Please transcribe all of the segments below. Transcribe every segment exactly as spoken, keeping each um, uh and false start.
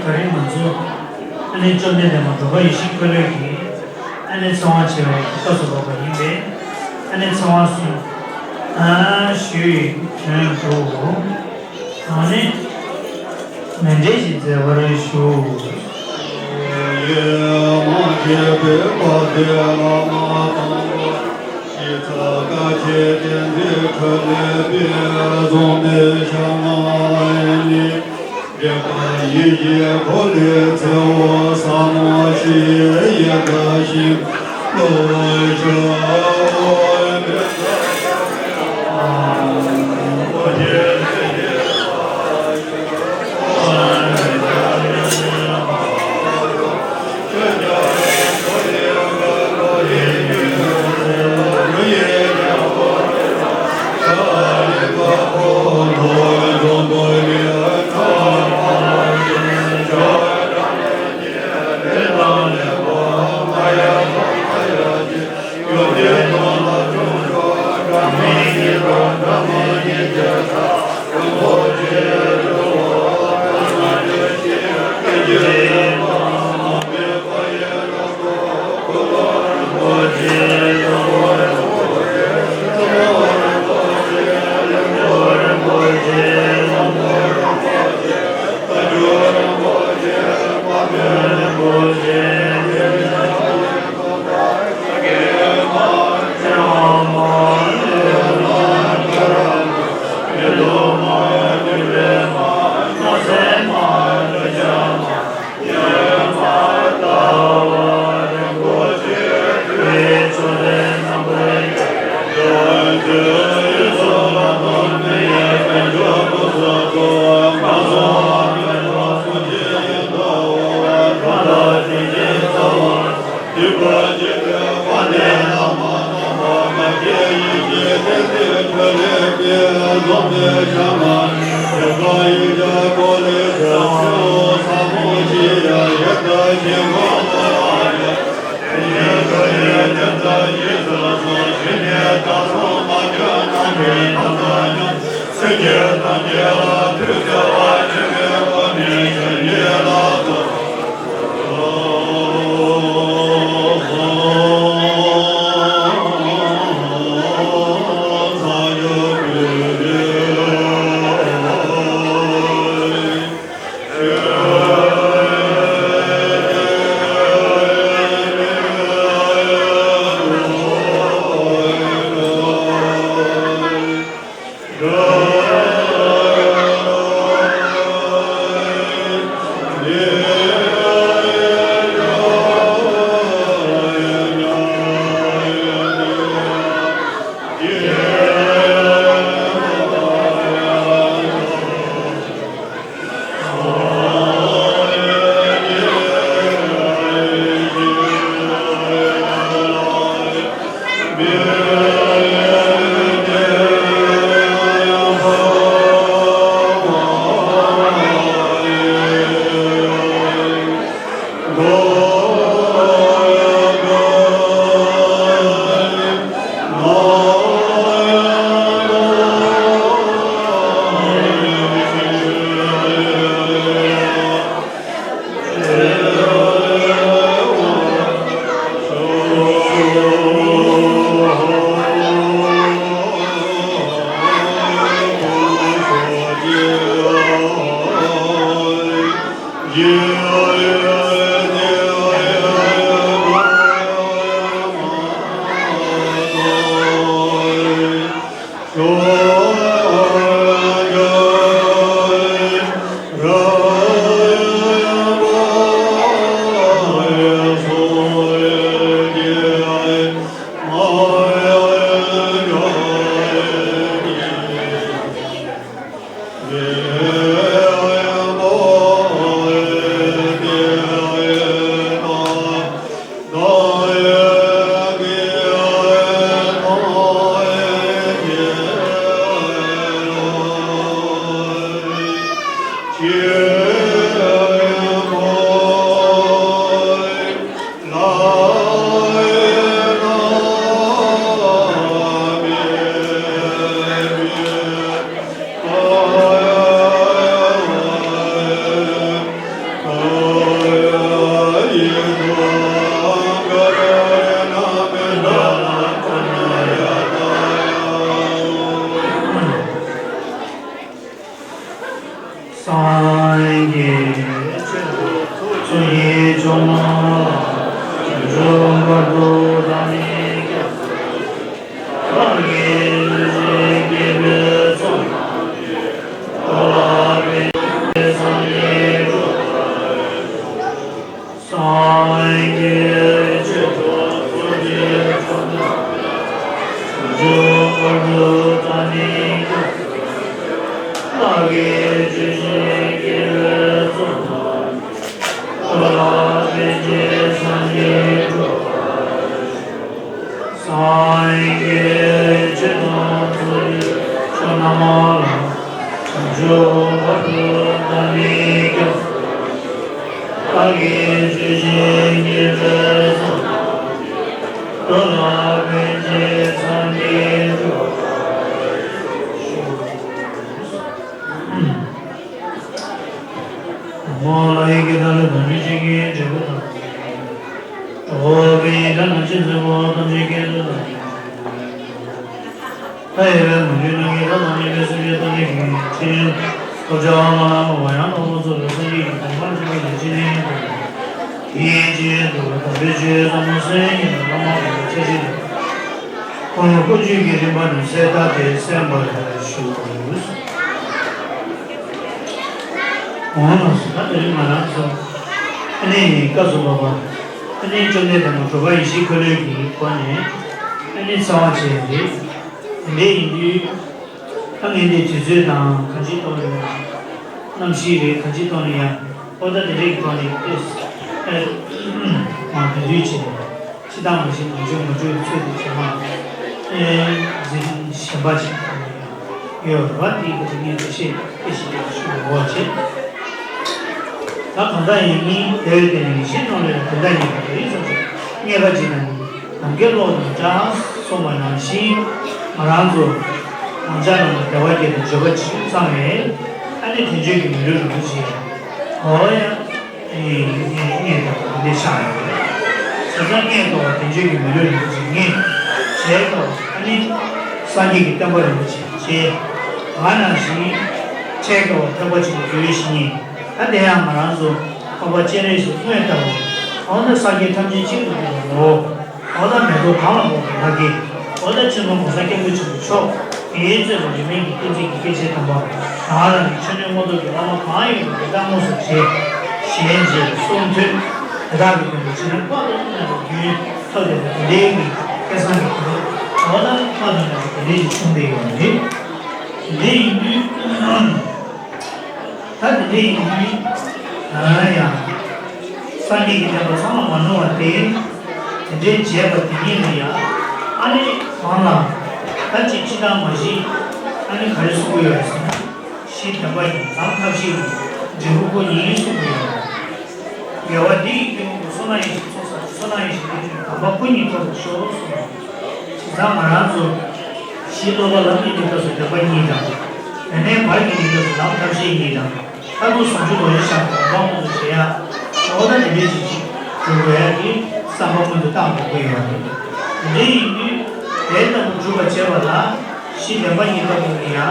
ད་རིང་ང་ཚོ་ཨ་ནི་བཅོམ་ལྡན་འདས་མ་འགྲོ་བ་ཡེ་ཤེས་འཁོར་ལོའི་གི་ཨ་ནི་ཚེ་དབང་བྱེད་པའི་སྐབས་སུ་བབས་པ་ཡིན་པས། ཨ་ནི་ཚེ་དབང་གསུམ་ཨ་ཞུ་ཡི་དོན་དུ་ཨ་ནི་མཎྜལ་ཞིག་མཛད་པར་ཞུ། བར་དུ་བདག་ནི་སྐྱོབ། བདག་གིས་ཇི་བཞིན་བགྱིས་པའི་ཚོགས། འགྲོ་ལ་ཕན་ཕྱིར་སངས་རྒྱས་འགྲུབ་པར་ཤོག། སངས་རྒྱས་ཆོས་དང་ཚོགས་ཀྱི་མཆོག་རྣམས་ལ། བྱང་ཆུབ་བར་དུ་བདག་ནི་སྐྱོབ། བདག་གིས་ཇི་བཞིན་བགྱིས་པའི་ཚོགས། འགྲོ་ལ་ཕན་ཕྱིར་སངས་རྒྱས་འགྲུབ་པར་ཤོག། ཨོཾ་ལ་ཡི་གེ་དང་ལས་དང་ནི་ཆོས་ཀྱི་འབྲས་བུ་དང་། འགྲོ་བའི་དགྲ་རྣམས་ཀྱི་མཛེས་པོ་ཐམས་ཅད་སྐད་དུ་བདག་གིས། མཐའ་ཡས་པའི་མུ་ཁྱུད་རྣམས་ཀྱིས་བདག་བདག་མྱུར་བའི་སེམས་ཅན་ཐམས་ཅད་ཀྱི་ཕྲིན། ཐོབ་བྱ་བ་ལ་མ་བ་ཡང་དག་པར་རྫོགས་པའི་སངས་རྒྱས་ཀྱི་གོ་འཕང་མཆོག་ཏུ་ལེགས་བྱིན་ལེན་ཡོང་བར། དེའི་རྗེས་སུ་དམ་པའི་ཆོས་ཟབ་མོ་གསན་ཡིན་པ་བླ་མ་དགོངས་པ་ཆ་ཤས་དང་། ཁོང་བཀའ་བརྒྱུད་ཀྱི་རིམ་པ་རྣམས་ཚེ་ཐར་ཏེ་གསན་པར་ཞུ། འོང་ལགས་སོ། ད་དེ་རིང་ང་རང་ཚོ་ཨ་ནི་སྐབས་སུ་བབ་པ་ཨ་ནི་བཅོམ་ལྡན་འདས་མ་གྲུབ་པ་ཡེ་ཤེས་འཁོར་ལོའི་གི་སྒོ་ནས་ཨ་ནི་གསང་བ་བྱས་རེད། དེ་འདྲ་ཡིན་དུས། ད་ངས་འདི་དུས་ཚོད་དང་གང་ཅིའི་ཐོག་ནས་གནམ་གཤིས་རེད། གང་ཅིའི་ཐོག་ནས་ཡང་ཨོ་ད་དེ་རིགས་ཐོག་ནས་ཏེས་ཨེ་མ་དུས་དུས་བྱས་ཕྱི་ཐག་མ་ཤེས་ནང་ཆོས་མ་གྲོལ་ཚོད་དུ་བྱས་མ་ཨེ་འཛིན་གཞན་པ་ཞིག་ཡོད་རེད་བ། དེའི་གི་དེ་ངས་འདི་བཤད་ཨེ་ཞིག་ཡོད་ཞུ་བ་བྱས། ད་གང་ལྟར་ཡིན་ཉིན་དེ་བས་དེ་ནས་ཡེ་ཤེས་ཀྱང་ལས་དོན་དག་ཉིད་ཀྱི་རིགས་སོགས་ཀྱི་རྙེད་པ་ཇི་ལྟར་ཡིན། ནམ་མཁའི་གློག་དང་འདྲ་གསུངས་པ་ནང་བཞིན། ང་རང་ཚོ་རང་ཅག་རྣམས་ལ་བདེ་བ་བསྐྱེད་དང་འབྱོར་པ་ཇི་ཙམ་ཡོད་ཚང་བས་ཨ་ནི་དལ་འབྱོར་གྱི་མི་ལུས་རིན་པོ་ཆེ་འོ་ཡ་ཨེ་ཡིན་ངེས་དང་འདི་ཆགས་ཡོད་རེད། བྱས་ཙང་ངས་གཏོགས་པ་དལ་འབྱོར་གྱི་མི་ལུས་རིན་པོ་ཆེ་ངས་བྱས་གཏོགས་ཨ་ནི་སངས་རྒྱས་ཀྱི་བསྟན་པ་རིན་པོ་ཆེ་བྱས་ང་ནང་བཞིན་བྱས་གཏོགས་ཐེག་པ་ཆེན་པོ་དགེ་བའི་བཤེས་གཉེན། ད་དེ་ཡང་ང་རང་ཚོ་འཕགས་པ་སྤྱན་རས་གཟིགས་དངོས་ལྟ་བུ། འོ་ན་སངས་རྒྱས་ཐམས་ཅད་གཅིག་ཏུ་འདུས་པའི་ངོ་བོ། འོ་ན་མེ་ཏོག་གང་ལ་ཕོག་པའི་ལྷ་སྐལ། འོ་ན་ཆེན་པོ་གོང་ས་སྐྱབས་མགོན་ཆེན་པོ་མཆོག་གིས་གཙོས་པའི་རིས་མེད་ཀྱི་བསྟན་འཛིན་གྱི་སྐྱེས་ཆེན་དམ་པ། ང་རང་གི་ཆོས་གནས་མངོན་རྟོགས་ཀྱི་བླ་མ་གང་ཡོད་པ་དེ་དག་དངོས་སུ་མཇལ། ཞལ་མཇལ་གསུང་ཐོས། དེ་དག་གི་དོན་དུ་ཕྱི་རིམ་དཔག་ཏུ་མེད་པའི་རྒྱུན་ཐོབ་སྟེ་དེ་འདྲའི་གི་སྐལ་བཟང་གི་དོན། འོ་ན་དཔག་ཏུ་མེད་པའི་དེ་འདྲའི་ཞིག་བྱུང་བསྡད་ཡོད་རེད། དེ་འདྲ་ཡིན་དུས། ད་དེ་འདྲ་ཡིན་དུས། ཡང་སངས་རྒྱས་ཀྱི་བསྟན་པ་ཚང་མ་མ་ནོར་བ་དེ། དེ་འདྲའི་བྱས་པ་དེ་ཉིད་ལ་ཡང་ཨ་ནི་གང་ལ་ད་ཅིག་ཅི་དང་མ་ཞིག་ཨ་ནི་ག་རེ་གསུང་གི་ཡོད་ཟེར་ན། གཞི་བདེན་པ་ཡིན་ལམ་ཐབས་ཤེས་ཡིན་འབྲས་བུ་ཁོ་ཉིད་ཡིན་གསུང་གི་ཡོད། དགེ་བ་འདི་ཡི་སྐྱེ་བོ་བསོད་ནམས་ཡེ་ཤེས་ཚོགས་བསགས་ཏེ་བསོད་ནམས་ཡེ་ཤེས་ཀྱི་དོན་དམ་པ་ཁོ་ཉིད་ཐོབ་པར་ཤོག་གསུངས། བྱས་ཙང་ང་རང་ཚོ་གཞི་སློབ་པ་ལམ་གྱི་གནས་སྐབས་སུ་བདེན་པ་གཉིས་དང་། དེ་ནས་བར་གྱི་གནས་སྐབས་སུ་ལམ་ཐབས་ཤེས་གཉིས་དང་། མཐར་ཐུག་བྱང་ཆུབ་རྡོ་རྗེ་འཆང་གི་གོ་འཕང་མངོན་དུ་བྱེད་ཡ། འོ་ན་དེ་འདྲའི་ཅིག་ཅིག་འགྲོ་དགོས་ཡ་གི་བསམ་པ་སྔོན་དུ་བཏང་དགོས་ཀྱི་ཡོད་རེད། དེ་འདྲ་ཡིན་དུས་དེ་ལྟ་བུ་སྒྲུབ་པར་བྱེད་པ་ལ་གཞི་བདེན་པ་གཉིས་ལྟ་བུ་ལ་ཡང་།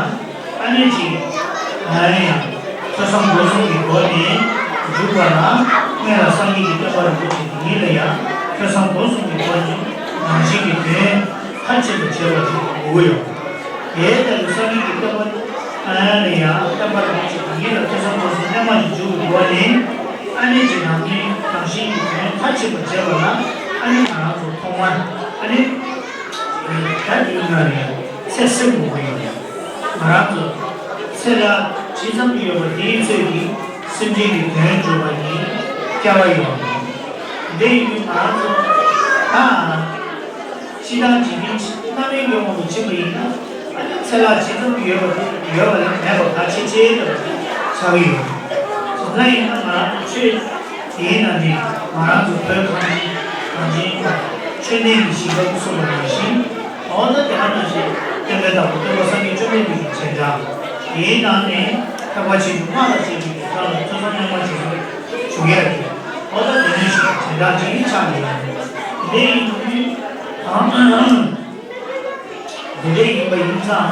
ཨ་ནི་ཅིག་ཨ་ཡང་། ཐོས་བསམ་སྒོམ་གསུམ་གྱི་སྒོ་ནས་འཇུག་པ་ལ། སྔོན་ལ་སངས་རྒྱས་ཀྱི་བསྟན་པ་རིན་པོ་ཆེ་འདི་ཉིད་ལ་ཡང་ཐོས་བསམ་སྒོམ་གསུམ་གྱི་སྒོ་ནས་རང་བཞིན་གྱི་དོན་མཐར་ཕྱིན་པར་བྱེད་པ་ཞིག་དགོས་ཀྱི་ཡོད། དེ་ལྟ་བུའི་སངས་རྒྱས་ཀྱི་བསྟན་པ་ཨ་ལ་ཡང་བསྟན་པ་རིན་པོ་ཆེ་འདི་ཉིད་ལ་ཐོས་བསམ་སྒོམ་གསུམ་རྣལ་མ་ཞིག་འཇུག་པའི་སྒོ་ནས། ཨ་ནི་ཅིག་རང་དོན་རང་བཞིན་གྱི་དོན་མཐར་ཕྱིན་པར་བྱེད་པ་ལ། ཨ་ནི་ང་རང་ཚོ་ཐོག་མར་ཨ་ནི། ད་འདི་ཡིན་ན་རེད། ཚེ་སྲིང་དགོས་ཀྱི་ཡོད། ང་རང་ཚོ་ཚེ་རབས་ཇི་ཙམ་ཡོད་པ་དེའི་ཚོད་ཀྱིས་སེམས་ཅན་གྱི་དོན་སྒྲུབ་པ་ནི་སྐལ་བ་ཡོད་པ་རེད། འདི་ཡིན་དུས་ང་རང་ཚོ་ད་ཕྱི་ཐག་འཇིག་རྟེན་རྣམ་སྨིན་གྱི་དབང་དུ་ཕྱིན་པ་ཡིན་ན། ཨ་ནི་ཚེ་རབས་ཇི་ཙམ་ཡོད་པ་དེ་ཡོད་པ་ལས་མེད་པ་ག་ཆེ་ཆེ་ལྟ་བུ་ཆགས་ཀྱི་ཡོད། དེ་འདྲ་ཡིན་ན་ང་རང་ཚོ་ཆོས་དེའི་ནང་ནས་ང་རང་ཚོ་བོད་གངས་ཅན་གངས་ཅན་ཆོས་ལྡན་གྱི་ཞིང་ཁམས་སུ་གསུངས་པ་ནང་བཞིན། འོ་ན་དེ་ནང་བཞིན་བསྟན་པའི་བདག་པོ་སྟོན་པ་སངས་རྒྱས་བཅོམ་ལྡན་འདས་ཀྱི་བྱེ་བྲག་དེའི་ནང་ནས་ཐེག་པ་ཆེ་ཆུང་སྔགས་དང་བཅས་པའི་གི་ཐབས་ལ་ཐོས་བསམ་རྣལ་མ་ཇི་ཙམ་བྱུང་ཡ་དེ། འོ་ན་དེ་ནང་བཞིན་བྱེ་བྲག་ཅིག་ཆགས་ཡོད། དེ་ཡིན་དུས་གང་། དེ་འདྲ་ཡིན་པ་ཡིན་ཙང་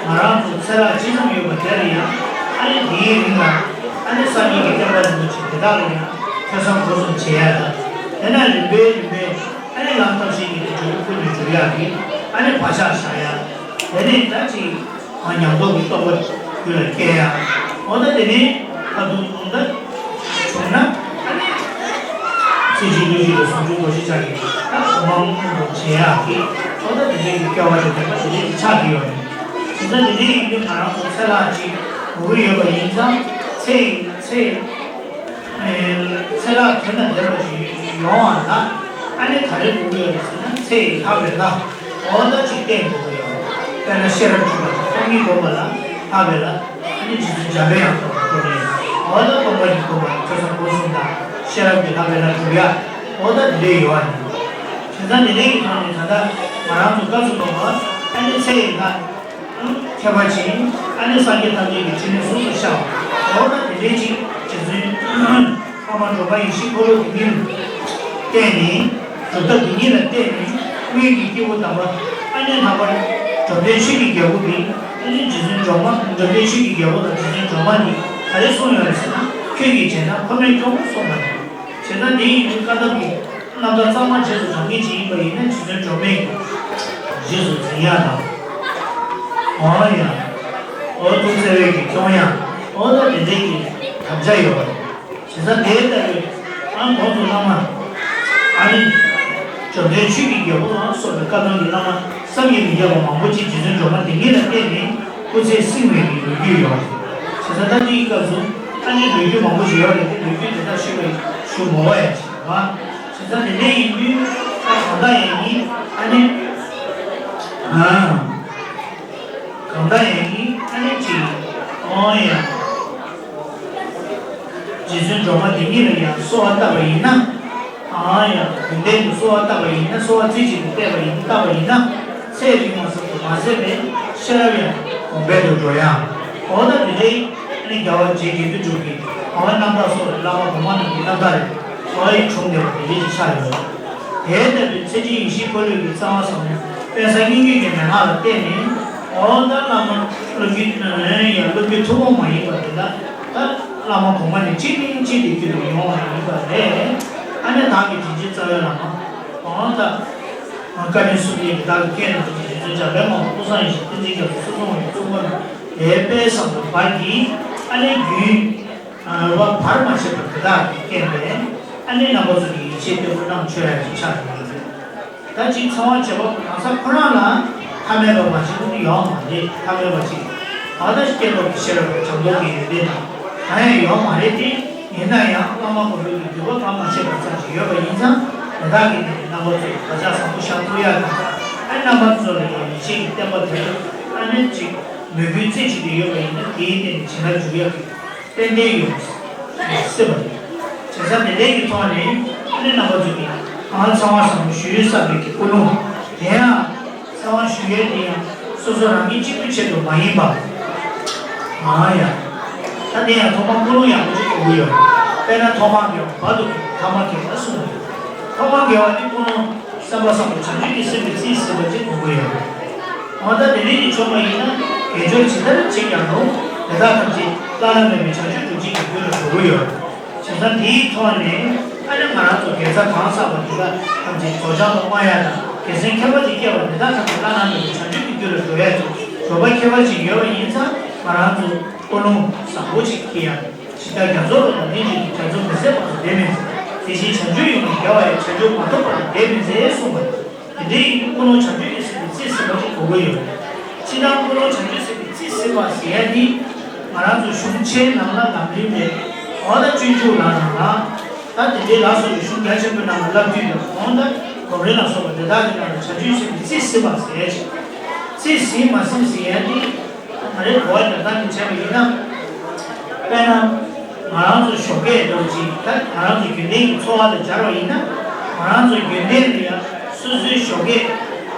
ང་རང་ཚོ་ཚེ་རབས་ཇི་ཙམ་ཡོད་པ་དེ་ལ་ཡང་ཨ་ནི་དེའི་རིང་ལ་ཨ་ནི་སངས་རྒྱས་ཀྱི་བསྟན་པ་རིན་པོ་ཆེ་དེ་དག་ལ་ཡང་ཐོས་བསམ་སྒོམ་གསུམ་བྱེད་ཡ་དང་། དེ་ནས་རིམ་པས་རིམ་པས་ཨ་ནི་ལམ་ཐབས་ཤེས་ཀྱི་འབྲས་བུ་ཀུན་ཏུ་འཇུག་ཡ་གི་ཨ་ནི་བག་ཆགས་བཞག་ཡ། དེ་ནས་ད་ཅིག་ང་ཉམས་རྟོགས་ཀྱི་རྟོགས་པ་རྒྱུད་ལ་སྐྱེ་ཡ། འོ་ན་དེ་ནས་ད་དུང་ད་བྱུང་ན་ཨ་ནི་ཚེ་གཅིག་ལུས་གཅིག་ལ་བྱང་ཆུབ་རྡོ་རྗེ་འཆང་གི་ད་གོ་འཕང་མངོན་དུ་བྱེད་ཡག་གི། འོ་ད་དེ་ དེ་འདྲའི་སྐྱོ་བ་དེ་དེ་འདྲའི་ཆགས་ཀྱི་ཡོད་རེད། དེ་ཚོ་དེ་འདྲའི་ཡིན་དུས་ང་རང་ཚོ་ཚེ་ལྷག་ཅིག་འགྲོ་གི་ཡོད་པ་ཡིན་ཙང་ཚེ་ཡི་ཚེ་ཚེ་ལྷག་དོན་དང་ལྡན་པ་ཞིག་ཡོང་བ་ན། ཨ་ནི་ག་རེ་དགོས་ཀྱི་ཡོད་རེད་ཟེར་ན། ཚེ་ཡི་ལྷག་པའི་ལྷ་འོ་ན་ཅིག་བསྟེན་དགོས་ཀྱི་ཡོད་རེད། དཔེར་ན་ཤེས་རབ་འབྱུང་བ་དང་སྟོང་ཉིད་སྒོམ་པ་ལ་ལྷག་པའི་ལྷ། ཨ་ནི་རྗེ་བཙུན་འཇམ་པའི་དབྱངས་སོགས་ལ་སྤྲོ་ལེན། འོ་ན་སྟོང་པ་ཉིད་སྒོམ་པ་ཐོས་བསམ་སྒོམ་གསུམ་དང་ཤེས་རབ་ཀྱི་ལྷག་པའི་ལྷ་སྒྲུབ་ཡ། འོ་ན་དེ་འདྲའི་ཡོད་རེད། བྱས་ཙང་དེ་འདྲའི་གི་ཐོག་ནས་ད་ལྟ་ང་རང་ཚོ་སྐབས་སུ་བབ་པ་ཨ་ནི་ཚེ་ཡི་ལྷ། ཁྱད་པར་ཅན། ཨ་ནི་སངས་རྒྱས་ཐམས་ཅད་ཀྱི་ཕྲིན་ལས་ཟུར་དུ་ཤར་བ། འོ་ན་དེ་འདྲའི་ཅིག་རྗེ་བཙུན་འཕགས་མ་འགྲོ་བ་ཡེ་ཤེས་འཁོར་ལོ་འདི་ཉིད་ལ་བརྟེན་ནས། གྲུབ་མཐའ་འདི་ཉིད་ལ་བརྟེན་ནས་སྔོན་གྱི་སྐྱེས་བུ་དམ་པ་ཨ་ནི་ལྷག་པར་འབྲོམ་སྟོན་ཆོས་ཀྱི་རྒྱལ་པོ་འདི། ཨ་ནི་རྗེ་བཙུན་སྒྲོལ་མ། འབྲོམ་སྟོན་ཆོས་ཀྱི་རྒྱལ་པོ་དང་རྗེ་བཙུན་སྒྲོལ་མ་འདི་ག་རེ་གསུངས་ཡོད་རེད་ཟེར་ན། ཁྱོད་ཀྱིས་བྱས་ན་ཁོ་མོས་སྐྱོང་གསུངས་པ་རེད། བྱས་ཙང་འདི་ཡིན་དུས་བཀའ་གདམས་ཀྱི་རྣམ་ཐར་གཙང་མ་རྗེས་སུ་འབྲང་མཁན་ཅིག་ཡིན་པ་ཡིན་ན། རྗེ་བཙུན་སྒྲོལ་མས་རྗེས་སུ་འཛིན་ཡ་དང་། འོ་ཡ། འོ་ཐུགས་བརྩེ་བས་ཀྱིས་སྐྱོང་ཡ། འོ་ད་དེ་འདྲའི་གི་དམ་བཅའ་ཡོད་པ་རེད། བྱས་ཙང་དེ་ལྟ་བུའི་ཨང་གོང་དུ་བླ་མ། ཨ་ནི་འབྱོར་ལྡན་ཆོས་ཀྱི་རྒྱལ་པོ་ལ་སོགས་པའི་བཀའ་གདམས་ཀྱི་བླ་མ་བསམ་གྱིས་མི་ཁྱབ་པ་མང་པོ་ཅིག་རྗེ་བཙུན་སྒྲོལ་མ་དེ་ཉིད་ལ་བརྟེན་ནས་སྐུ་ཚེ་བསྲིང་བའི་གི་ལོ་རྒྱུས་ཡོད་པ་རེད། བྱས་ཙང་ད་ལྟའི་སྐབས་སུ་ཨ་ནི་ལོ་རྒྱུས་མང་པོ་ཞིག་ཡོད་རེད་དེ། ལོ་རྒྱུས་དེ་དག་ཞུས་པ་ཞུ་མ་དགོས་ཡ་ཅིག་རེད་བ། བྱས་ཙང་དེ་འདྲ་ཡིན་དུས་ད་གང་ལྟར་ཡང་ཡིན། ཨ་ནི་ཨ། གང་ལྟར་ཡང་ཡིན། ཨ་ནི་ཅིག་འོ་ཡ། རྗེ་བཙུན་སྒྲོལ་མ་དེ་ཉིད་ལ་ཡང་གསོལ་བ་བཏབ་པ་ཡིན་ན། ཨ་ཡ། རྒྱུན་ལྡན་དུ་གསོལ་བ་བཏབ་པ་ཡིན་ན། གསོལ་བ་རྩེ་གཅིག་ཏུ་གཏད་པ་ཡིན། བཏབ་པ་ཡིན་ན། ཚེ་རིང་བ་ཙམ་དུ་མ་ཟད་པའི་ཤེས་རབ་ཡང་གོང་འཕེལ་དུ་འགྲོ་ཡ། འོ་ན་དེ་འདྲའི་ཨ་ནི་རྒྱལ་བ་རྗེ་དགེ་འདུན་གྲུབ་ཀྱི་འོ་རྣམ་ཐར་སོགས་ལ་བླ་མ་གོང་མ་རྣམས་ཀྱི་རྣམ་ཐར་རེད། འོ་ཡི་བྱུང་བསྡད་པ་དེ་འདྲའི་ཅིག་ཆགས་ཡོད། དེ་ལྟ་བུའི་ཚེ་ཆེན་ཡེ་ཤེས་འཁོར་ལོའི་གི་རྩ་བ་ཟབ་མོ་དཔལ་བཟང་སྙན་བརྒྱུད་ཀྱི་མན་ངག་ལ་བརྟེན་ནས། འོ་ད་བླ་མ་སློབ་བརྒྱུད་ཡང་སློབ་བརྒྱུད་ཐུན་མོང་མ་ཡིན་པ་དེ་དག་ད་བླ་མ་གོང་མ་ནས་གཅིག་ནས་གཅིག་ཏུ་བརྒྱུད་དུ་ཡོང་བ་ཡིན་པ་རེད། ཨ་ནི་བདག་གི་དྲིན་ཅན་རྩ་བའི་བླ་མ། འོ་ད་བཀའ་དྲིན་གསུམ་ལྡན་གྱི་བདག་གི་སྐད་ནང་དུ་རྗེ་བཙུན་འཇམ་དཔལ་དབང་པོ་ཀུན་བཟང་ཡེ་ཤེས་བསྟན་འཛིན་རྒྱ་མཚོ་སོ་སོ་ཡི་གཙུག་པ་ན་དེའི་དཔལ་བཟང་པོའི་བར་གྱི་ཨ་ནི་རྒྱུན། ཨ་བ་བར་མ་ཆད་པར་དེ་དག་གིས་བསྟན་པས། ཨ་ནི་རྣམ་པ་ཚོ་གིས་ཡིད་ཆེས་བརྟན་པོ་གནང་ཆོག་ཡ་ཅིག་ཆགས་ཡོད་རེད། ད་ཅིག་ཚང་བ་བྱེད་པ་གང་ཟག་ཁོ་རང་ལ་ཐ་མལ་པ་མ་ཞིག་ཡོད་མ་རེད། ཐ་མལ་པ་ཅིག་ད་ལྟ་སྐྱེ་ལོག་གི་ཤེས་རབ་བྱམས་མདོག་གི་ཡོན་ཏན་དང་གང་ཡང་ཡོད་མ་རེད་དེ། ཡིན་ན་ཡང་བླ་མ་གོང་མའི་གི་བསྡུས་པ་གང་མ་ཤེས་པ་ཙམ་ཞིག་ཡོད་པ་ཡིན་ཙང་། དེ་དག་གིས་དེ་རྣམ་པ་ཚོ་བག་ཆགས་བཟང་པོ་བཞག་ཐུབ་ཡ་དང་། ཨ་རྣམ་པ་ཚོ་ལ་ཡང་ཡིད་ཆེས་ཀྱི་བརྟན་པ་དེ་ཚོ་ཨ་ནི་ཅིག་མོས་གུས་རྩེ་གཅིག་ཏུ་ཡོད་པ་ཡིན་ན། དེའི་སྟེང་ནས་བྱིན་རླབས་འཇུག་ཡག་གི་ཏན་ཏན་ཡོང་སྲིད་པ་རེད། བྱས་ཙང་དེ་འདྲའི་གི་ཐོག་ནས་ཨ་ནི་རྣམ་པ་ཚོ་གིས་ཨ་ཚང་བ་བཟང་པོ་ཞུ་བསམ་པའི་གི་ཀུན་སློང་དེ་ཡང་ཚང་བ་ཞུ་ཡས་དེ་ཡང་སོ་སོ་རང་ཉིད་གཅིག་པུའི་ཆེད་དུ་མ་ཡིན་པ། ཨ་ཡ། ད་དེ་ཡང་ཐོག་མར་ཀུན་སློང་ཡག་པོ་ཅིག་དགོས་ཀྱི་ཡོད། དཔེར་ན་ཐོག་མར་དགེ་བ་བར་དུ་གྱུར་པ། ཐ་མར་དགེ་བ་གསུངས་ཡོད། ཐོག་མར་དགེ་བ་ནི་ཀུན་སློང་སེམས་པ་བཟང་པོ་བྱང་ཆུབ་ཀྱི་སེམས་ཀྱིས་རྩིས་ཟིན་པ་ཅིག་དགོས་ཀྱི་ཡོད། འོ་ད་དེ་རིང་གི་ཆོས་པ་ཡིན་ན་དགེ་སྦྱོར་ཇི་ལྟར་བྱེད་ཀྱང་རུང་། དེ་དག་ཐམས་ཅད་བླ་ན་མེད་པའི་བྱང་ཆུབ་སྒྲུབ་བྱེད་ཀྱི་རྒྱུ་ལ་འགྲོ་གི་ཡོད། བྱས་ཙང་དེའི་ཐོག་ནས་ཨ་ནི་ང་རང་ཚོ་དགེ་རྩ་གང་བསགས་པ་དེ་དག་ཐམས་ཅད་རྫོགས་བྱང་དུ་བསྔོ་ཡ་དང་། དགེ་མཚན་ཁྱད་པར་ཅན་སྐྱེས་པ་དེ་དག་ཐམས་ཅད་བླ་ན་མེད་པའི་བྱང་ཆུབ་ཀྱི་རྒྱུ་ལ་འགྲོ་ཡ་ཅིག་གྲོགས་པ་ཁྱད་པར་ཅན་ཡོད་པ་ཡིན་ཙང་། ང་རང་ཚོ་ཀུན་སློང་བཟང་པོ་ཅིག་སྐྱེ་ཡ། ཇི་ལྟར་རྒྱ་མཚོ་ལ་དང་ལྡན་ཞིང་། རྒྱ་མཚོ་མི་ཟད་པ་དང་ལྡན་མིན་མཛད། དེ་བཞིན་བྱང་ཆུབ་ཡོངས་ལ་རྒྱལ་བ་ཡང་། བྱང་ཆུབ་མ་ཐོབ་པ་དང་ལྡན་མིན་མཛད་གསུངས་པ་རེད། དེ་འདྲའི་ཡིན་དུས་ཀུན་སློང་བྱང་ཆུབ་ཀྱི་སེམས་ཀྱིས་རྩིས་ཟིན་པ་ཅིག་དགོས་ཀྱི་ཡོད། སྤྱིར་བཏང་ཀུན་སློང་བྱང་ཆུབ་སེམས་ཀྱིས་རྩིས་ཟིན་པ་ཟེར་ཡ་དེ་ང་རང་ཚོ་གཞུང་ཆེན་ནང་ལ་ལམ་རིམ་རེད། འོ་ད་སྤྱོད་འཇུག་ལ་ནང་ལ་ད་དེ་འདྲའི་ལ་སོགས་ཀྱི་གཞུང་རྒྱ་ཆེན་པོའི་ནང་ལ་བསླབ་བཏུས་དང་། འོ་ད་སྒོམ་རིམ་ལ་སོགས་པ་དེ་དག་གི་ནང་ལ་བྱང་ཆུབ་སེམས་ཀྱིས་རྩིས་ཟིན་པ་ཟེར་ཡ་ཅིག་རྩིས་ཟིན་མ་ཟིན་ཟེར་ཡ་དེ། ད་རེས་གོ་བ་རྒྱག་སྟངས་ནས་བྱས་པ་ཡིན་ན། དཔེར་ན། ང་རང་ཚོ་ཞོགས་ཀས་འདྲ་བོ་ཅིག་ད་ང་རང་ཚོ་རྒྱུན་ལྡན་གྱི་འཚོ་བ་དང་སྦྱར་བ་ཡིན་ན། ང་རང་ཚོ་རྒྱུན་ལྡན་ལ་ཡང་སོ་སོའི་ཞོགས་ཀས་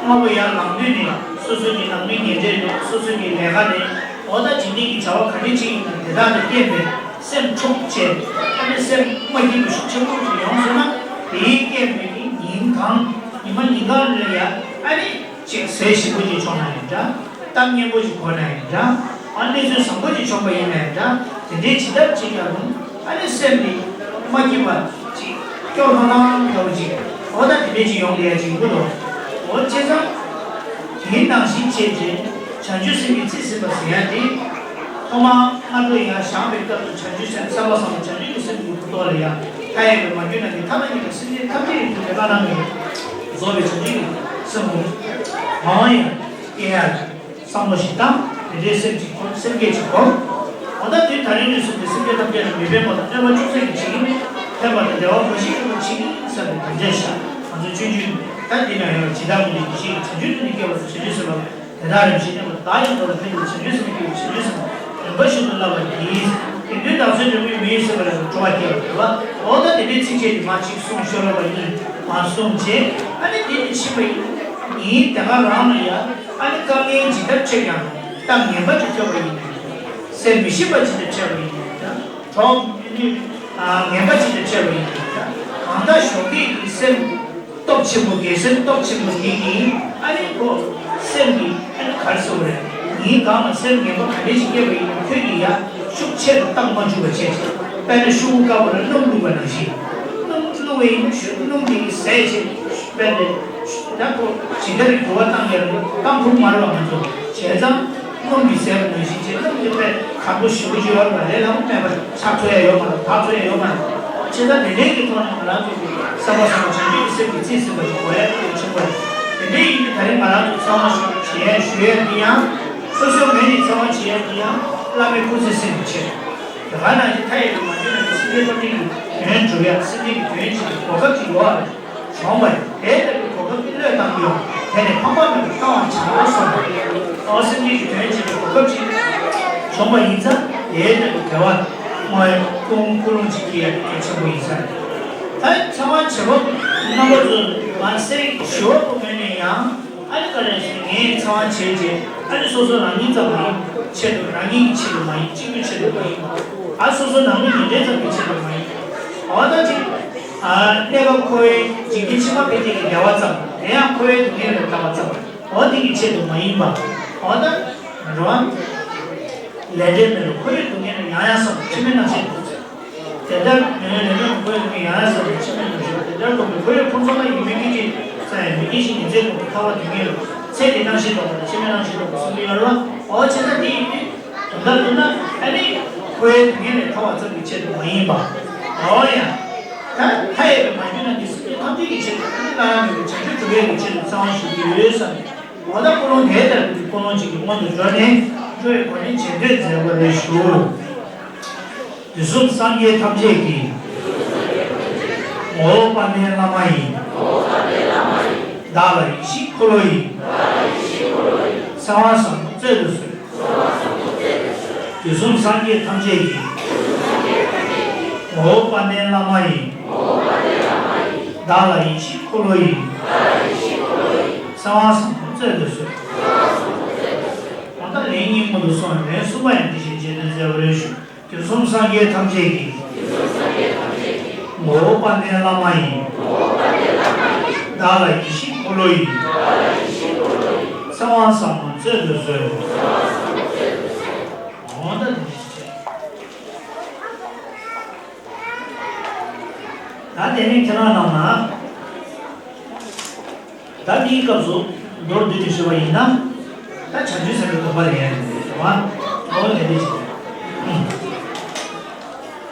སྔ་པོ་ཡར་ལངས་དུས་ནས། སོ་སོ་གི་ནང་མི་ཉེ་འབྲེལ་རེད། སོ་སོ་གི་ལས་ཀ་རེད། འོ་ད་རྒྱུན་ལྡན་གྱི་བྱ་བ་ག་འདྲ་ཅིག་ཡིན་ན། དེ་དག་ལ་བརྟེན་པའི་སེམས་འཁྲུག་བྱས། ཨ་ནི་སེམས་མ་སྐྱིད་པ་ཤུགས་ཆེན་པོ་ཞིག་ཡོང་སོང་ན། དེའི་རྐྱེན་པས་ཀྱི་ཉིན་གང་ཉི་མ་ཉིན་གང་ལ་ཡང་ཨ་ནི་ཅིག་ཟས་ཞིམ་པོ་ཅིག་མཆོངས་ན་ཡང་འདྲ། གཏམ་སྙན་པོ་ཞིག་གོ་ན་ཡང་འདྲ། ཨ་གནས་ཚུལ་བཟང་པོ་ཞིག་བྱུང་པ་ཡིན་ན་ཡང་འདྲ། དེ་འདྲའི་ཇི་ལྟར་བྱེད་ཀྱང་རུང་། ཨ་ནི་སེམས་འདི་མ་སྐྱིད་པ་ཅིག་སྐྱོ་ལྷང་ལྷང་འདྲ་བོ་ཅིག་འོ་ད་དེ་འདྲའི་ཅིག་ཡོང་བསྡད་ཡ་ཅིག་ཡིན་གྱི་འདུག་འོ་བྱས་ཙང་། དེའི་ནང་བཞིན་བྱས་རྗེས་བྱང་ཆུབ་སེམས་ཀྱིས་རྩིས་ཟིན་པ་ཟེར་ཡ་དེ། ཐོག་མར་སྔ་དྲོ་ཡར་བཞེངས་པའི་སྐབས་སུ་བྱང་ཆུབ་སེམས་སེམས་པ་བཟང་པོ་བྱང་ཆུབ་ཀྱི་སེམས་ཀྱི་གོ་རྟོགས་ལ་ཡང་མཐའ་ཡས་པའི་མ་གྱུར་ནམ་མཁའི་མཐའ་དང་མཉམ་པའི་སེམས་ཅན་ཐམས་ཅད་ཀྱི་དོན་དུ་བླ་ན་མེད་པའི་རྫོགས་པའི་བྱང་ཆུབ་ཀྱི་ སེམས་ཀྱི་ངང་ཡང་སྐྱེ་ཡ་བསམ་བློ་ཞིག་བཏང་། དེ་འདྲའི་སེམས་ཀྱི་སྒོམ། སེམས་བསྐྱེད་ཅིག་སྒོམ། འོ་ད་དུས་ད་རིང་ནས་བཟུང་སྟེ་སེམས་ཅན་ཐམས་ཅད་ལ་མི་ཕན་པ་དང་གནོད་པ་ཅུང་ཟད་ཀྱང་བྱེད་ཀྱི་མེད། ཕན་པ་དང་བདེ་བ་འབའ་ཞིག་ཐོབ་པར་བྱེད་ཀྱི་ཡིན་བསམ་པའི་དམ་བཅའ་བཞག། ང་ཚོ་སྤྱོད་འཇུག་ད་འདི་ན་ཡང་ཇི་ལྟར་མི་ལུས་ཀྱི་ཤེས་ཀྱི་བྱང་ཆུབ་ཏུ་ནི་སྐྱེ་བ་སོགས་བྱང་ཆུབ་སེམས་དཔའ་བདག་ཡང་བཞིན་གནས་པ་བདག་ཡང་འགྲོ་ལ་ཕན་ཕྱིར་བྱང་ཆུབ་སེམས་དཔའ་སྐྱེ་བའི་བྱང་ཆུབ་སེམས་རིམ་པ་བཞིན་དུ་བསླབ་པ་ཡིན། དེ་དུས་བདག་འཛིན་གྲོལ་མི་མི་ཡི་སེམས་པ་ལ་སྤྲོ་བ་སྐྱེ་བར་འགྱུར་བ། འོ་ད་དེ་འདྲའི་ཚིགས་བཅད་དེ་མ་གཅིག་གསུངས་ཤོ་ལོ་ཀ་གཉིས་མ་གསུངས་རྗེས་ཨ་ནི་དེ་ནི་ཕྱིན་པ་ཡིན། ངའི་དེ་ག་རང་ལ་ཡ་ཨ་ནི་དཀའ་ངལ་ཇི་ལྟར་འཕྲད་ཀྱང་གཏམ་ངན་པ་ཅིག་ཐོས་པ་ཡིན་ན། སེམས་མི་ཤེས་པ་ཅིག་ལ་འཕྲད་པ་ཡིན་ན། གྲོགས་ངན་པ་ཅིག་ལ་འཕྲད་པ་ཡིན་ན། གང་ལྟར་ཞོགས་ཀས་ཀྱི་སེམས་སྟོབས་ཆེན་པོ། དགེ་སེམས་སྟོབས་ཆེན་པོ་ཉིད་ཀྱིས་ཨ་ནི་ཁོ་སེམས་ཀྱི་ཨ་ནི་ག་རེ་ཟེར་དགོས་རེད། ངའི་སྒང་ལ་སེམས་ངན་པ་ག་འདྲ་ཞིག་སྐྱེས་པ་ཡིན་ན་ཁྱོད་ཀྱིས་ཡ་ཤུགས་ཆེ་རུ་བཏང་མ་བཅུག་པ་བྱས། དཔེར་ན་ཤུག་གུ་དཀར་པོ་ལ་སྣུམ་བླུགས་པ་ནང་བཞིན། སྣུམ་བླུགས་པ་ཡིན་ན་ཤུག་སྣུམ་དེ་ཟད་བྱས། དཔེར་ན་ད་ཁོ་ཇི་ལྟར་འགྱུར་བ་བཏང་ཡ་རུ་བཏང་ཐུབ་མ་རེད་པ། ང་ཚོ་བྱས་ཙང་སྣུམ་གྱིས་ཟད་པ་ནང་བཞིན་བྱས། སྣུམ་དེ་དཔེ་གང་པོ་ཞེ་པོ་ཅིག་ཡོད་རེད་པ། ལས་སླ་པོ་མེད་པ། ཆག་ཐུབ་ཡ་ཡོད་མ་རེད། དག་ཐུབ་ཡ་ཡོད་མ་རེད། བྱས་ཙང་དེ་འདྲའི་གི་ཐོག་ནས་ང་རང་ཚོ་གི་བསམ་པ་བཟང་པོ་བྱང་ཆུབ་ཀྱི་སེམས་ཀྱིས་རྩིས་ཟིན་པ་ཞིག་དགོས་ཡ་གལ་ཆེན་པོ་རེད། དེ་འདྲའི་ཡིན་དུས་ད་རིང་ང་རང་ཚོ་ཚང་མ་ཞུ་བྱེད་ཡ་ཞུ་ཡ་འདི་ཡང་སོ་སོའི་ངོས་ནས་ཚང་མ་བྱེད་ཡ་འདི་ཡང་བླ་མའི་སྐུ་ཚེ་བསྲིང་བའི་ཆེད། དེ་ག་ནང་བཞིན་མཐའ་ཡས་པའི་མ་བྱོན་ནམ་མཁའི་སེམས་ཅན་ཐམས་ཅད་ཀྱི་དོན་སྒྲུབ་ཡ། སེམས་ཅན་གྱི་དོན་བྱེད་པའི་གོ་སྐབས་ཅིག་ཡོད་པ་རེད། བྱུང་བ་རེད། དེ་ལྟ་བུའི་གོ་སྐབས་འདི་བློས་བཏང་གི་ཡོད། དེ་ནི་ཕངས་པ་མེད་པར་བཏང་བར་བྱ་སོགས་པ་རེད། ཨོ་སེམས་ཅན་གྱི་དོན་བྱེད་པའི་གོ་སྐབས་ཅིག་བྱུང་བ་ཡིན་ཙང་དེ་ལྟ་བུའི་དགེ་བ་བསྔོ་བའི་ཀུན་ཀུན་སློང་ཅིག་སྐྱེ་ཡ་དེ་གལ་ཆེན་པོ་ཡིན་ས་རེད། ད་ཚང་མ་བྱེད་པོ་རྣམ་པ་ཚོ་མ་ཟད་ཞུ་བ་པོ་མེད་ནས་ཡང་། ཨ་ནི་ག་རེ་ཟེར། ངས་ཚང་བ་བྱས་རྗེས་ཨ་ནི་སོ་སོ་རང་ཉིད་ཙམ་གྱི་ཆེད་དུ། རང་ཉིད་ཀྱི་ཆེད་དུ་མ་ཡིན། གཅིག་པུའི་ཆེད་དུ་མ་ཡིན། ཨ་སོ་སོ་ནང་མི་ཉེ་འབྲེལ་ཙམ་གྱི་ཆེད་དུ་མ་ཡིན། འོ་ད་ཅིག་ཨ་གནས་སྐབས་འཁོར་བའི་འཇིག་རྟེན་ཕྱི་མ་ཕན་ཆད་ཀྱི་བདེ་བ་ཙམ། དེ་ཡང་འཁོར་བའི་སྡུག་བསྔལ་ལས་ཐར་བ་ཙམ། འོ་དེ་གི་ཆེད་དུ་མ་ཡིན་པ། འོ་ད་རང་ལས་འབྲས་མེད་པར་འཁོར་བའི་སྡུག་བསྔལ་ལས་ཡང་ཡང་སོང་། ཕྱི་མའི་རྣམ་ཤེས་དུ། དེ་ལྟར་མི་ལས་ལས་ཀྱང་འཁོར་བའི་སྡུག་བསྔལ་ཡང་ཡང་སེལ་བའི་ཕྱིར་མི་འདུག་ཞུ་བ། དེ་ལྟར་རྟོགས་པའི་འཁོར་བའི་ཕུང་ཚོགས་ལ་ཡིད་མི་བསྐྱོད་ཅིང་། ས་ཡི་མི་བསྐྱོད་ཅིང་ཉི་ཚེ་ཐོབ་པའི་ཐར་པ་དོན་གཉེར་ལ། ཚེ་འདི་སྣང་ཞིང་རྟོག་པ་དང་། ཕྱི་མའི་སྣང་ཞིང་རྟོག་པ་གསུམ་དུ་ཡོད་རེད་པ། འོ་བྱས་ཙང་དེ་ཡིན་དུས་དོན་དག་ལྟར་ན་ཨ་ནི་འཁོར་བའི་སྡུག་བསྔལ་ལས་ཐར་བ་ཙམ་གྱི་ཆེད་དུ་མ་ཡིན་པ། འོ་ཡ། ད་མཐའ་ཡས་པའི་མ་གྱུར་ནམ་མཁའི་སེམས་ཅན་ཐམས་ཅད་ཀྱི་ཆེད་དུ། ཨ་ནི་བླ་ན་མེད་པའི་བྱང་ཆུབ་སྒྲུབ་ཡས་ཀྱི་ཆེད་དུ་ཚང་བ་ཞུ་གི་ཡོད་བསམ། འོ་ད་ཀུན་སློང་དེ་ལྟར་གྱི་ཀུན་སློང་གཅིག་གི་སྔོན་དུ་འགྲོ་ནས་འགྲོ་བའི་སྒོ་ནས་རྗེས་ཟློས་མཛད་པ་རེ་ཞུ། དུས་གསུམ་སངས་རྒྱས་ཐམས་ཅད་ཀྱིས། ངོ་བོ་དཔལ་ལྡན་བླ་མ་ཡི། བདག་ལ་ཡིད་བཞིན་འཁོར་ལོ་ཡི། གསང་བ་ཟབ་མོ་སྩལ་དུ་གསོལ། དུས་གསུམ་སངས་རྒྱས་ཐམས་ཅད་ཀྱིས། ངོ་བོ་དཔལ་ལྡན་བླ་མ་ཡི། བདག་ལ་ཡིད་བཞིན་འཁོར་ལོ་ཡི། གསང་བ་ཟབ་མོ་སྩལ་དུ་གསོལ། ད་ལན་གཉིས་སྔོན་དུ་སོང་བའི་ལན་གསུམ་པ་ཡང་འདི་བཞིན་རྗེས་ཟློས་མཛད་པ་རེ་ཞུ། དུས་གསུམ་སངས་རྒྱས་ཐམས་ཅད་ཀྱིས། ངོ་བོ་དཔལ་ལྡན་བླ་མ་ཡི། བདག་ལ་ཡིད་བཞིན་འཁོར་ལོ་ཡི། གསང་བ་ཟབ་མོ་སྩལ་དུ་གསོལ། འོ་ད་འདི་བྱས། ད་དེ་ནས་ཁྱེད་རང་རྣམས་ལ། ད་འདིའི་སྐབས་སུ་མདོར་བསྡུས་ཏེ་ཞུ་བ་ཡིན་ན། ད་བྱང་ཆུབ་སེམས་དཔའི་སྡོམ་པ་ལེན་ཡ་ཡིན་པ་རེད་བ། འོ་དེ་འདྲ་ཞིག་རེད།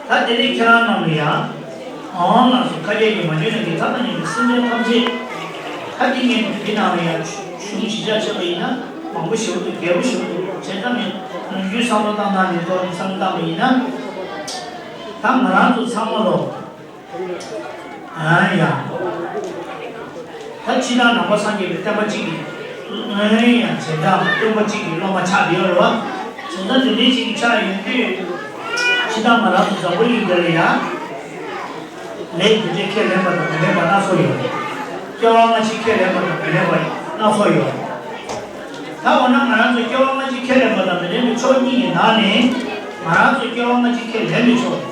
ད་དེ་ནས་ཁྱེད་རང་རྣམས་ལ་ཡང་། འོང་ལགས་སོ། མཁའ་ཁྱབ་ཀྱི་མ་གྱུར་ནམ་མཁའི་མཐའ་དང་མཉམ་པའི་སེམས་ཅན་ཐམས་ཅད། ད་འདི་ངས་འདི་ནང་ལ་ཡང་གཞུང་ཞིབ་ཆ་བྱས་པ་ཡིན་ན་མང་པོ་ཞེ་པོ་འདུག། རྒྱས་པོ་ཞེ་པོ་འདུག། བྱས་ཙང་ངས་ནམ་རྒྱུན་བསམ་བློ་བཏང་སྟངས་འདི་ཐོག་ནས་བསམ་བློ་བཏང་པ་ཡིན་ན། ད་ང་རང་ཚོ་ཚང་མ་ལོ། ཨ་ཡ། ད་སྤྱིར་བཏང་ནང་པ་སངས་རྒྱས་པའི་བསྟན་པ་གཅིག་གི། ཨ་ཡ། བྱེ་བྲག་སྟོན་པ་གཅིག་གི་སློབ་མ་ཆགས་བསྡད་ཡོད་རེད་བ། བྱས་ཙང་དེ་འདྲའི་གཅིག་གི་ཆགས་ཡོང་དུས། སྤྱིར་བཏང་ང་རང་ཚོ་འཛམ་བུ་གླིང་འདི་ལ་ཡ། ལས་རྒྱུ་འབྲས་ཁས་ལེན་པ་དང་མི་ལེན་པ་སྣ་ཚོགས་ཡོད་རེད། སྐྱེ་བ་སྔ་ཕྱི་ཁས་ལེན་པ་དང་མི་ལེན་པ་སྣ་ཚོགས་ཡོད་རེད། ད་འོ་ན་ང་རང་ཚོ་སྐྱེ་བ་སྔ་ཕྱི་ཁས་ལེན་པ་དང་མི་ལེན་པའི་ཕྱོགས་གཉིས་ཀྱི་ནང་ནས། ང་རང་ཚོ་སྐྱེ་བ་སྔ་ཕྱི་ཁས་ལེན་པའི་ཕྱོགས་རེད།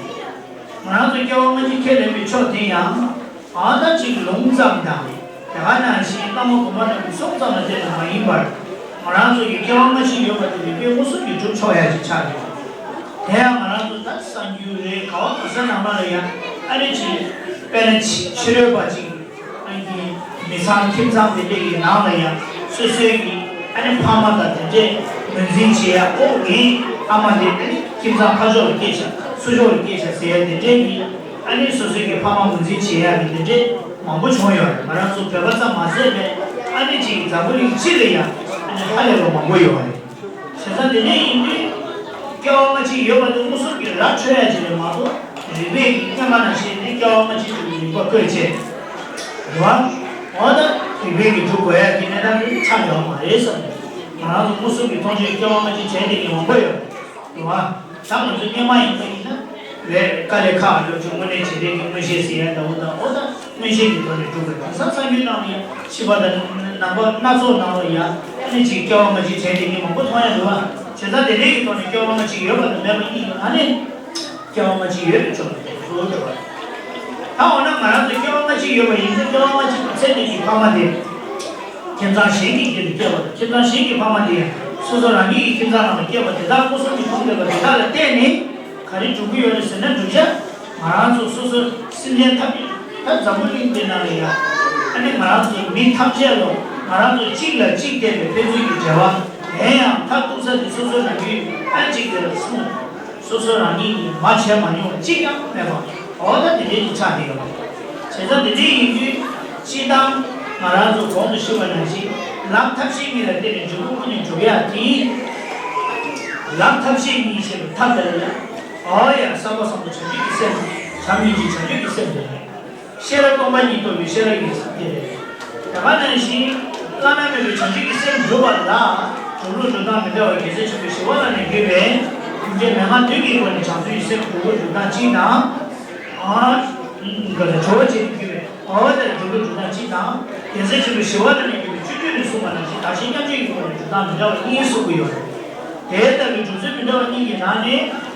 ང་རང་ཚོ་སྐྱེ་བ་སྔ་ཕྱི་ཁས་ལེན་པའི་ཕྱོགས་དེ་ཡང་། ཨ་ད་ཅིག་ལུང་ཙམ་དང་། དེ་ག་ནང་བཞིན་བླ་མ་གོང་མ་རྣམས་ཀྱི་གསུང་ཙམ་ལ་བརྟེན་ནས་མ་ཡིན་པར། ང་རང་ཚོ་གི་སྐྱེ་བ་སྔ་ཕྱི་ཡོད་པ་དེ་རིགས་པས་མངོན་སུམ་གྱིས་སྒྲུབ་ཆོག་ཡ་ཞིག་ཆགས་ཡོད། དེ་ཡང་ང་རང་ཚོ་ད་གསར་འགྱུར་རེད། ག་བ་ག་ས་ནང་ལ་ཡང་ཨ་ནི་ཅིག། དཔེར་ན་ཕྱི་ཕྱི་རོལ་པ་ཅིག། ཨ་ནི་མི་ཚང་ཁྱིམ་ཚང་དེ་འདྲས་ཀྱི་ནང་ལ་ཡང་སོ་སོའི་གི་ཨ་ནི་ཕ་མ་དང་དེ་འདྲས་ངོས་འཛིན་བྱེད་ཡ། ཨོ་ངའི་ཨ་མ་དེ་ཨ་ནི་ཁྱིམ་ཚང་ཕར་ཕྱོགས་ལ་སྐྱེས་ཤག། ཚུར་ཕྱོགས་ལ་སྐྱེས་ཤག་ཟེར་ཡ་དེ་འདྲས་ཀྱི། ཨ་ནི་སོ་སོའི་གི་ཕ་མ་ངོས་འཛིན་བྱེད་ཡ་གི་དེ་འདྲས་མང་པོ་བྱུང་ཡོད་རེད། ང་རང་ཚོ་བོད་པ་ཙམ་མ་ཟད་པའི་ ཨ་ནི་གཅིག་འཛམ་བུ་གླིང་སྤྱི་ལ་ཡང་ཨ་ནི་ཧ་ལས་པ་མང་པོ་ཡོད་རེད། བྱས་ཙང་དེ་འདྲ་ཡིན་དུས་སྐྱེ་བ་སྔ་ཕྱི་ཡོད་པ་དེ་མངོན་སུམ་གྱིས་ར་འཕྲོད་ཡ་ཅིག་རེད་མ་གཏོགས་རིག་པས་ཀྱིས་སྔོན་མ་ནང་བཞིན་དེ་སྐྱེ་བ་སྔ་ཕྱི་དྲུག་གི་རིག་པ་བཀོད་བྱས། རེད་བ། འོ་ད་རིག་པས་ཀྱིས་སྒྲུབ་དགོས་ཡ་དེ་གནས་སྟངས་དེ་ཆགས་ཡོད་མ་རེད་བསམ་ནས། ང་རང་ཚོ་མངོན་སུམ་གྱིས་མཐོང་ཆོས་སྐྱེ་བ་སྔ་ཕྱི་བྱས་བསྡད་མཁན་མང་པོ་ཡོད་རེད་བ། ད་ང་ཚོ་སྔོན་མ་ཡིན་པ་ཡིན་ན་ལས་དཀའ་ལས་ཁག་ཡོད་ཅིག་དངོས་གནས་བྱེད་ལས་ཀྱི་མངོན་ཤེས་ཟེར་ཡ་འདྲ་བོ་དང་འོ་ད་མངོན་ཤེས་ཀྱི་ཐོག་ནས་སྒྲུབ་དགོས། དེང་སང་གསར་འགྱུར་ནང་ལ་ཡང་ཤི་བ་དང་ནང་པ་སྣ་ཚོགས་ནང་ལ་ཡང་ཨ་ནི་ཅིག་སྐྱེ་བ་སྔ་ཕྱི་བྱས་བསྡད་མཁན་མང་པོ་མཐོང་ཡ་འདུག་བ། བྱས་ཙང་དེ་འདྲའི་གི་ཐོག་ནས་སྐྱེ་བ་སྔ་ཕྱི་ཡོད་པ་དང་མེད་པ་གཉིས་ཀྱི་ཨ་ནི། སྐྱེ་བ་སྔ་ཕྱི་ཡོད་པའི་ཕྱོགས་ལ་དེ་གཙོ་བོ་འགྲོ་བ་རེད། ད་འོ་ན་ང་རང་ཚོ་སྐྱེ་བ་སྔ་ཕྱི་ཡོད་པ་ཡིན་ཚེ་སྐྱེ་བ་སྔ་ཕྱི་གི་ཚེ་འདི་གི་ཕ་མ་དེ། ཁྱིམ་ཚང་གཞན་གྱི་རྒྱུད་དུ་སྐྱེས་པ་དང་ཁྱིམ་ཚང་གཞན་གྱི་ཕ་མ་དེ་ཡང་སོ་སོ་རང་ཉིད་ཀྱི་ཁྱིམ་ཚང་ནང་ལ་སྐྱེས་པ་དེ་དག་མངོན་སུམ་གྱིས་མཐོང་བསྡད་པ་དེ་དག་ལ་བརྟེན་ནས་ག་རེ་འགྲུབ་ཀྱི་ཡོད་རེད་ཟེར་ན། བསྒྲུབ་བྱ་ང་རང་ཚོ་སོ་སོ་སེམས་ཅན་ཐམས་ཅད་ད་འཛམ་བུ་གླིང་འདི་ནང་ལ་ཡང་ཨ་ནི་ང་རང་ཚོ་མི་ཐམས་ཅད་ལ་ང་རང་ཚོ་གཅིག་ལ་གཅིག་བརྟེན་པའི་ཕན་ཚུན་གྱི་འབྲེལ་བ། དེ་ཡང་མཐར་གཏུགས་ས་དེ་སོ་སོ་རང་རྒྱུད་ཨ་གཅིག་དེ་ལ་སོང་། སོ་སོ་རང་ཉིད་ཀྱིས་མ་བྱས་མ་མྱོང་བ་གཅིག་ཀྱང་མེད་པ། འོ་ད་དེ་འདྲའི་གི་ཆགས་བསྡད་ཡོད་པ། བྱས་ཙང་དེ་འདྲའི་ཡིན་དུས་སྤྱིར་བཏང་ང་རང་ཚོ་གོང་དུ་ཞུས་པ་ནང་བཞིན་ལམ་ཐབས་ཤེས་གཉིས་ལ་བརྟེན་ནས་འབྲས་བུ་ཀུན་ནས་འགྲུབ་ཡག་དེ་ཡིན། ལམ་ཐབས་ཤེས་གཉིས་ཞེས་པའི་ཐབས་དེ་ལ་ཡང་འོ་ཡ་བསམ་པ་བཟང་པོ་བྱང་ཆུབ་ཀྱི་སེམས། བྱམས་སྙིང་རྗེ་བྱང་ཆུབ་ཀྱི་སེམས་དེ་རེད། ཤེས་རབ་སྟོང་པ་ཉིད་རྟོགས་པའི་ཤེས་རབ་ཀྱི་སེམས་དེ་རེད། ད་ག་ནང་བཞིན་བླ་ན་མེད་པའི་བྱང་ཆུབ་ཀྱི་སེམས་སྒྲུབ་པ་ལ་གྲུབ་ལུགས་སྒྲུབ་སྟངས་མི་འདྲ་བ་རྒྱལ་སྲས་ཆེན་པོ་ཞི་བ་ལྷ་ནས་བརྒྱུད་པའི་ཐུགས་རྗེ་མན་ངག་བདུན་གྱི་སྒོ་ནས་བྱང་སེམས་ཀྱི་སེམས་སྒྲུབ་ལུགས་སྒྲུབ་སྟངས་གཅིག་དང་། ཨ་གྲོལ་བ་བྱེད་དུ་བརྒྱུད་པའི་འོ་དེ་སྒྲུབ་ལུགས་སྒྲུབ་སྟངས་གཅིག་དང་། རྒྱལ་སྲས་ཆེན་པོ་ཞི་བ་ལྷ་ནས་བརྒྱུད་པའི་སྤྱོད་བརྒྱུད་ནས་གསུངས་པ་ནང་བཞིན་བདག་གཞན་མཉམ་བརྗེ་ཡི་སྒོ་ནས་སྒྲུབ་སྟངས་མི་འདྲ་བ་གཉིས་གསུངས་ཀྱི་ཡོད་རེད། དེ་ལྟ་བུའི་སྒྲུབ་ཚུལ་མི་འདྲ་བ་གཉིས་ཀྱི་ནང་ནས།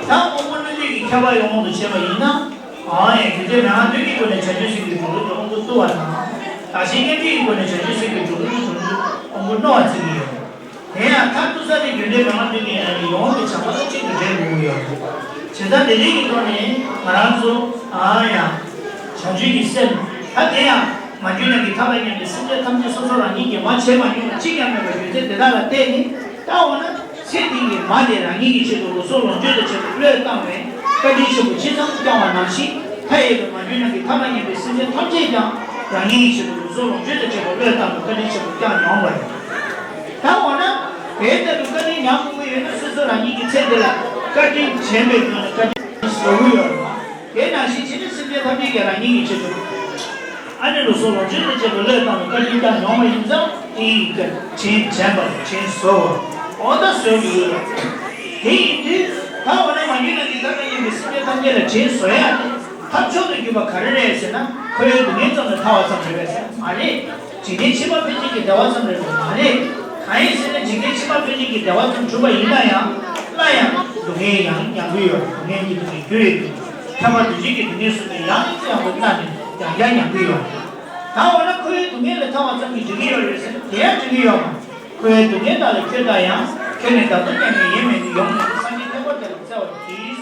ད་དབང་པོ་རྣོ་རྟུལ་གྱི་ཁྱད་པར་ཡོངས་སུ་ཕྱེ་བ་ཡིན་ན། ཨང་ཡང་རྒྱུ་མཚན་མན་ངག་བདུན་གྱི་སྒོ་ནས་བྱང་ཆུབ་སེམས་ཀྱི་སྒྲུབ་ལུགས་ཀྱི་དབང་པོ་རྟུལ་བ་དང་། བདག་གཞན་མཉམ་བརྗེ་ཡི་སྒོ་ནས་བྱང་ཆུབ་སེམས་ཀྱི་སྒྲུབ་ལུགས་ཀྱི་སྒྲུབ་ལུགས་དབང་པོ་རྣོ་བ་བརྩི་གི་ཡོད། དེ་ཡང་མཐར་གཏུགས་ས་དེ་རྒྱུ་འབྲས་མན་ངག་བདུན་གྱི་ནང་ནས་ཡོངས་ཀྱི་བྱ་བ་ལ་གཅིག་ཏུ་འབྲེལ་དགོས་ཀྱི་ཡོད། བྱས་ཙང་དེ་འདྲའི་གི་ཐོག་ནས་ང་རང་ཚོ་ཨང་ཡང་བྱང་ཆུབ་ཀྱི་སེམས་ད་དེ་ཡང་མ་གྱུར་ནམ་མཁའི་མཐའ་དང་མཉམ་པའི་སེམས་ཅན་ཐམས་ཅད་སོ་སོ་རང་ཉིད་ཀྱིས་མ་བྱས་མ་མྱོང་བ་གཅིག་ཀྱང་མེད་པའི་རྒྱུ་མཚན་དེ་དག་ལ་བརྟེན་ནས་ད་འོ་ན། ཚེ་འདི་ཡི་མ་དེ་རང་ཉིད་ཀྱི་ཆེད་དུ་ལུགས་སྲོལ་ལོངས་སྤྱོད་དང་བཅས་པ་བློས་བཏང་བས་བཀའ་དྲིན་ཆེན་པོ་ཇི་ཙམ་བསྐྱངས་པ་ནང་བཞིན་མཐའ་ཡས་པའི་མ་གྱུར་ནམ་མཁའི་མཐའ་དང་མཉམ་པའི་སེམས་ཅན་ཐམས་ཅད་ཀྱང་རང་ཉིད་ཀྱི་ཆེད་དུ་ལུགས་སྲོལ་ལོངས་སྤྱོད་དང་བཅས་པ་བློས་བཏང་བའི་བཀའ་དྲིན་ཆེན་པོ་བསྐྱངས་མྱོང་བ་ཡིན། ད་འོ་ན་དེ་ལྟ་བུའི་བཀའ་དྲིན་མྱངས་མྱོང་གི་ཡོད་ན་སོ་སོ་རང་ཉིད་ཀྱི་ཚེ་འདི་ལ་བཀའ་དྲིན་དྲན་པའི་དོན་ལ་བཀའ་དྲིན་ཟ་གི་ཡོད་རེད་བ། དེ་ནང་བཞིན་བྱས་ནས་སེམས་ཅན་ཐམས་ཅད་ཀྱིས་རང་ཉིད་ཀྱི་ཆེད་དུ། ཨ་ནི་ལུགས་སྲོལ་ལོངས་སྤྱོད་དང་བཅས་པ་བློས་བཏང་བའི་བཀའ་དྲིན་བསྐྱངས་མྱོང་བ་ཡིན་ཙང་དེ་ཡི་བཀའ་དྲིན་དྲན་པ་དང་དྲིན་གཟོ་བ། འོ་ད་གཟོ་དགོས་ཡོད་རེད། དེ་ཡིན་དུས་ད་འོ་ན་མ་གྱུར་ནམ་མཁའི་མཐའ་དང་མཉམ་པའི་སེམས་ཅན་ཐམས་ཅད་ལ་དྲིན་གཟོ་ཡ་དེ་ཐབས་མཆོག་ཏུ་གྱུར་པ་ག་རེ་རེད་ཟེར་ན་འཁོར་བའི་སྡུག་བསྔལ་ཙམ་ལས་ཐར་བ་ཙམ་རེད་པས་ཟེར་མ་རེད། འཇིག་རྟེན་ཕྱི་མ་ཕན་ཆད་ཀྱི་བདེ་བ་ཙམ་རེད་པས་མ་རེད། གང་ཡིན་ཟེར་ན་འཇིག་རྟེན་ཕྱི་མ་ཕན་ཆད་ཀྱི་བདེ་བ་ཙམ་བྱུང་བ་ཡིན་ན་ཡང་སླར་ཡང་སྡུག་བསྔལ་ཡང་མྱང་གི་ཡོད། སྡུག་བསྔལ་གྱི་སྡུག་བསྔལ་འགྱུར་བའི་སྡུག་བསྔལ། ཁྱབ་པ་འདུ་བྱེད་ཀྱི་སྡུག་བསྔལ་གསུམ་དེ་ཡང་ཡང་དུ་བླངས་ནས་ཡང་བསྐྱར་མྱང་གི་ཡོད། ད་འོ་ན་འཁོར་བའི་སྡུག་བསྔལ་ལས་ཐར་བ་ཙམ་གྱིས་འགྲིག་གི་ཡོད་རེད་ཟེར་ན་དེ་ཡང་འགྲིག་གི་ཡོད་མ། འཁོར་བའི་སྡུག་བསྔལ་དག་ལས་ཁྱོད་ཐར་ཡང་། ཁྱོད་ནི་བདག་ཏུ་མཉམ་ནས་ཡེངས་མེད་དུ་ཡོང་མེད་དུ་སངས་རྒྱས་ཐེག་པ་དེ་ལ་བརྩེ་བ་གྱིས།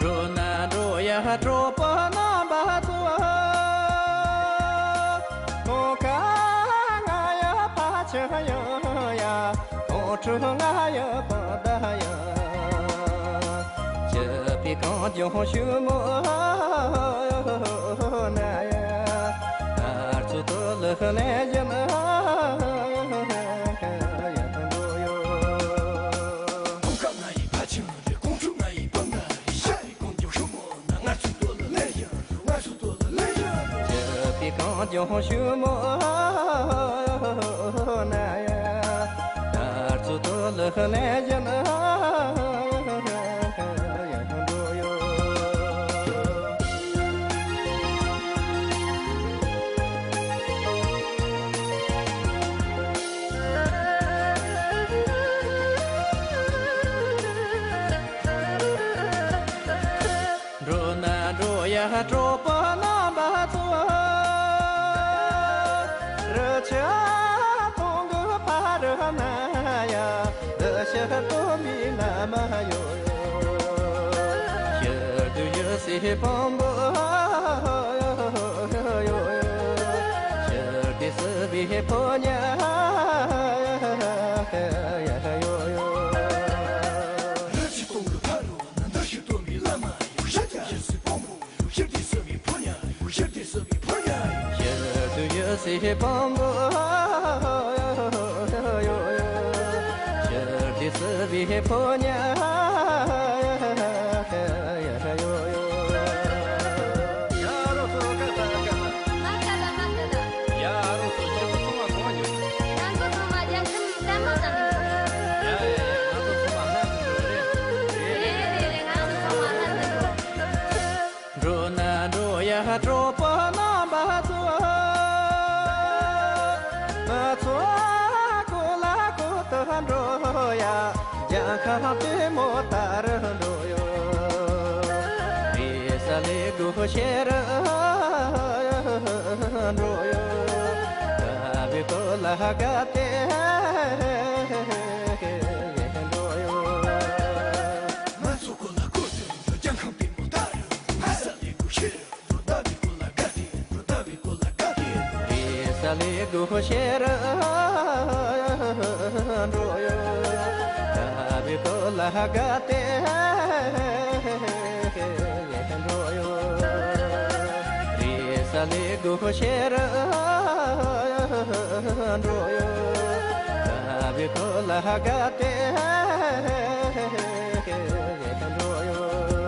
འགྲོ་ན་འགྲོ་ཡ་གྲོགས་པོ་རྣམ་པ་ཚོ། ཁོང་ཁ་ང་ཡ་ཕ་ཆེ་ཡོད་ཡ། ཁོང་ཁྲོ་ང་ཡ་ཕ་ད་ཡ། ཅི་པའི་གང་ལྗོངས་ཤུ་མོ་ན་ཡ། ཨར་ཚོ་དོ་ལི་ལེ་ཡ་ན་ཡ་འགྲོ་ཡོད། ཁོང་ཁ་ང་ཡི་ཕ་ཆེ་རེད། ཁོང་ཁྲོ་ང་ཡི་ཕ་ད་རེད། ཤ་རི་གང་ལྗོངས་ཤུ་མོ་ན་ང་ཚོ་དོ་ལི་ལེ་ཡ། ང་ཚོ་དོ་ལི་ལེ་ཡ། ཅི་པའི་གང་ལྗོངས་ཤུ་མོ་ན་ཡ། ཨར་ཚོ་དོ་ལི་ལེ་ཡ་ན་ཡ་འགྲོ་ཡོད། འགྲོ་ན་འགྲོ་ཡ་གྲོགས་པོ་རྣམ་པ་ཚོ། རི་ཆུ་སྟོང་གི་ཕ་རི་ན་ཡ། འདི་ཕྱིར་སྟོན་པའི་ལམ་ཡོད། ཕྱིར་དུ་ཡུལ་སྲིད་བོན་པོ་ཡོད། ཕྱིར་དུ་སྲིད་པའི་ཕོ་ཉ་ཡོད། རི་ཆུ་སྟོང་གི་ཕ་རི་ན་འདི་ཕྱིར་སྟོན་པའི་ལམ་ཡོད། ཕྱིར་དུ་ཡུལ་སྲིད་བོན་པོ། ཕྱིར་དུ་སྲིད་པའི་ཕོ་ཉ། ཕྱིར་དུ་སྲིད་པའི་ཕོ་ཉ། ཕྱིར་དུ་ཡུལ་སྲིད་བོན་པོ་ཡོད། ཕྱིར་དུ་སྲིད་པའི་ཕོ་ཉ་ཡོད། ཡ་རོ་སོ་ཀ་ད་ཀ་ད། མ་ཀ་ད་མ་ཀ་ད། ཡ་རོ་སོ་ཁྱེད་ཚོ་ཚང་མ་གང་འགྱོ། ང་ཚོ་ཚང་མ་རྒྱལ་ཁམས་བཙན་པོ་དང་། ཡ་ཡ་ཡ། ང་ཚོ་ཚང་མ་སླར་དུ་འགྲོ་རེད། རེད་རེད་རེད། ང་ཚོ་ཚང་མ་སླར་དུ་འགྲོ། འགྲོ་ན་འགྲོ་ཡ་གྲོགས་པོ་རྣམ་པ་ཚོ། ང་ཚོ་གོ་ལ་གོ་ཏུ་འགྲོ་ཡ། རྒྱལ་ཁམས་ལྟད་མོ་ལྟ་རུ་འགྲོ་ཡོད། རེས་གཟའ་ལས་དགུ་ཤེད་རུ་འགྲོ་ཡོད། དགའ་བའི་གོ་ལ་དགའ་སྟེ་འགྲོ་ཡོད། ང་ཚོ་གོ་ལ་གོ་ཏུ་འགྲོ། རྒྱལ་ཁམས་ལྟད་མོ་ལྟ་རུ་འགྲོ། ས་ལེ་གུ་ཤེར་འགྲོ་ཡོད། ལ་ག་ཏེ་འགྲོ་ཡོད། རེས་ལེ་གོ་ཤེར་འགྲོ་ཡོད། ད་བི་ཁོ་ལ་ག་ཏེ་འགྲོ་ཡོད།